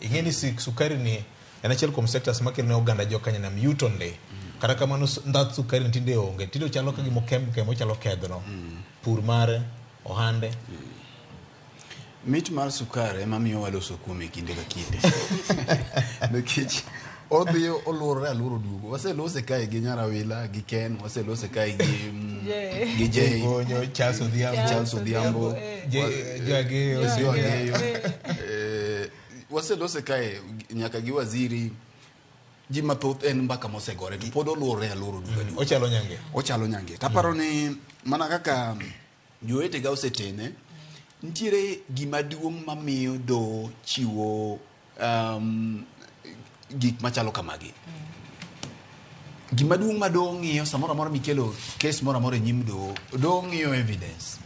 Ing'e ni sukari ni en achiel kuom sectors makelo ne oganda jo Kanyanam yuto ndi. Kata kamano ndhath sukari ni tinde onge. Tinde ochalo ka gima okem kem ochalo kedhno. Pur mare, ohande. Mit mar sukari ema miyo waloso kuome kinde ka kinde. Nikech odhi oluorore aluora oduogo. Waselose kae gi Nyarawila, gi Ken, waselose kae gi Jay. gi Jay, Bonyo, Charles Odhiambo. Charles Odhiambo, Jageyo, Joe Senior. Ageyo. Waselose kae nyaka gi waziri. Ji mathoth en mbaka mosegore to pod oluorore aluora oduogo aduoga. Ochalo nyange. Ochalo nyange. Taparo ni mana kaka jowetega osetene, nitiere gima duong' mamiyo doho chiwo gik machalo kamagi. Gima duong' ma doho ng'iyo samoro amora mikelo kes moro amora e nyim doho, doho ng'iyo evidence.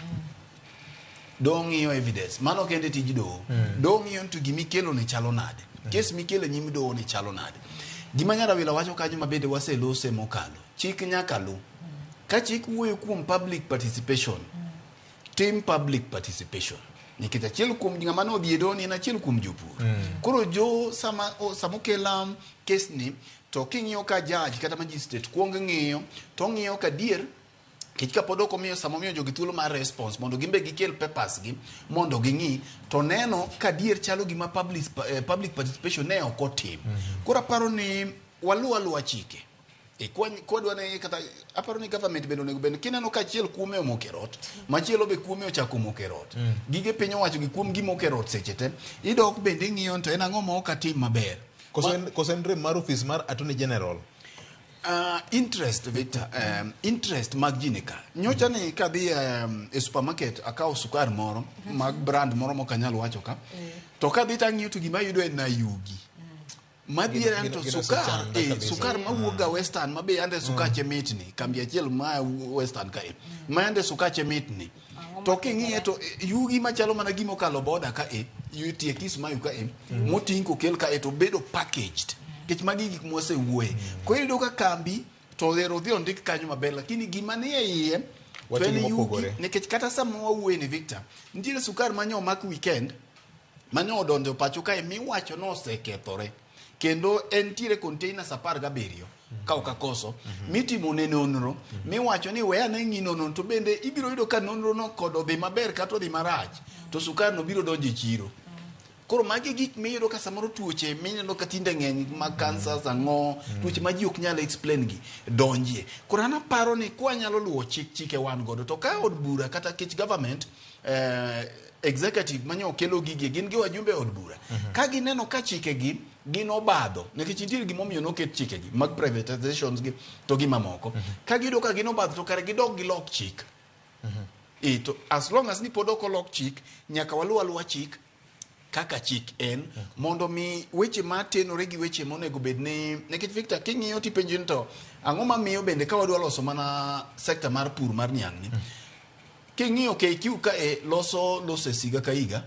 Doho ng'iyo evidence. Mano kende tij doho. Doho ng'iyo ni to gimikelo ni chalo nade. Kes mikelo e nyim doho ni chalo nade. Gima Nyarawila wacho kanyo ma bende waselose mokalo. Chik nyaka lu. Ka chik wuoyo kuom public participation, tim public participation. Nikech achiel kuom ng'ama ne odhi e doho ni en achiel kuom jopur. Koro jo sama sama okel kes ni to king'iyo ka judge kata magistrate kuong ng'iyo to ong'iyo ka adier nikech kapod ok omiyo sama omiyo jogi thuolo mar response mondo gin be gikel papers gi mondo ging'i to neno ka adier chalo gima public participation ne ok otim. Koro aparo ni waluw aluwa chike. Kwadwa ne kata aparo ni government bende onego bed kineno ka achiel kuome omoko e rot, machielo be kuome ochako omoko e rot. Gige piny owacho gi kuom gimoko e rot seche te. Idok bende ing'iyo ni to en ang'o ma ok atim maber. Koso en rem mar ofis mar Attorney General? Interest Victor, interest mag ji ni ka. Nyocha ni kadhi e supermarket akawo sukar moro mag brand moro mok anyal wacho ka. To kadhi tang'iyo to gima ayudo en ayugi. Madier en to sukar, sukar mawuok ga Western ma be yande sukache mitni, kambi achiel ma Western kae. Ma yande sukache mitni. To king'iye to yugi machalo mana gima okalo boda ka e, tie Kismayu ka e, moting' kokel ka e to bedo packaged. Nikech magi gik mwasewuoye. Koro iyudo ka kambi to ero odhi ondik kanyo maber, lakini gima nie iye to en yugi. Nikech kata sama wawuoye ni Victor, nitiere sukar ma nyo omak weekend, mane odonjo pacho kae miwacho ni osekethore kendo entiere containers 17 ka ok akoso mitimo ne nonro miwacho ni we ane ng'i nonro to bende ibiro yudo ka nonro no kod odhi maber kata odhi marach to sukar no biro donjo e chiro. Koro magi gik miyudo ka samoro tuoche mineno ka tinde ng'eny mag cancers ang'o tuoche ma ji ok nyal explain gi donjie. Koro an aparo ni kwanyalo luwo chik chike wan godo to ka od bura kata kech government executive manye okelo gigi gin gi wajumbe e od bura ka gineno ka chikegi gin obadho nikech nitie gimomiyo noket chikegi mag privatizations gi to gi mamoko ka giyudo ka gin obadho to kare gidog gilok chik. To as long as ni pod ok olok chik nyaka waluw aluwa chik kaka chik en mondo mi weche matenore gi weche monego bed ni nikech Victor king'iyo tipenji ni to ang'o mamiyo bende ka wadwa loso mana sector mar pur mar niang' ni king'iyo KQ ka e loso losses higa ka higa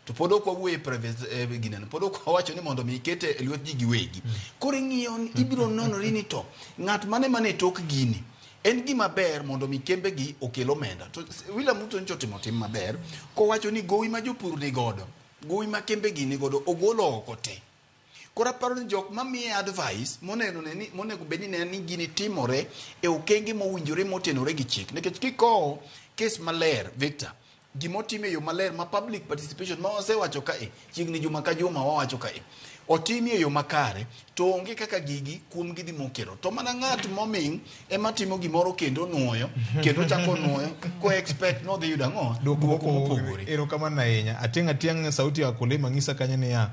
to pod ok wawuoye private gineno pod ok wawacho ni mondo mi ikete e lwet ji giwegi. Koro ing'iyo ni ibiro nonori ni to ng'at mane mane tok gini en gima ber mondo mi kembe gi okel omenda. To William Ruto nyocha otimo tim maber kowacho ni gowi ma jopur ni godo, gowi ma kembe gi ni godo ogolo oko te. Koro aparo ni jok mamiye advice moneno ne ni monego bed ni ne ni gini timore e okenge mowinjore motenore gi chik. Nikech kikowo kes maler Victor, gimotim e yo maler ma public participation ma wasewacho kae chiegni juma ka juma wawacho kae otim e yo makare to onge kaka gigi kuom gidhi mokero. To mana ng'at moming' ema timo gimoro kendo nuoyo kendo chako nuoyo ko expect nodhi yudo ang'o? Duoko mopogore. Erokamano ahinya. Atieng' atieng' sauti ya wakulima ng'isa kanyo niya.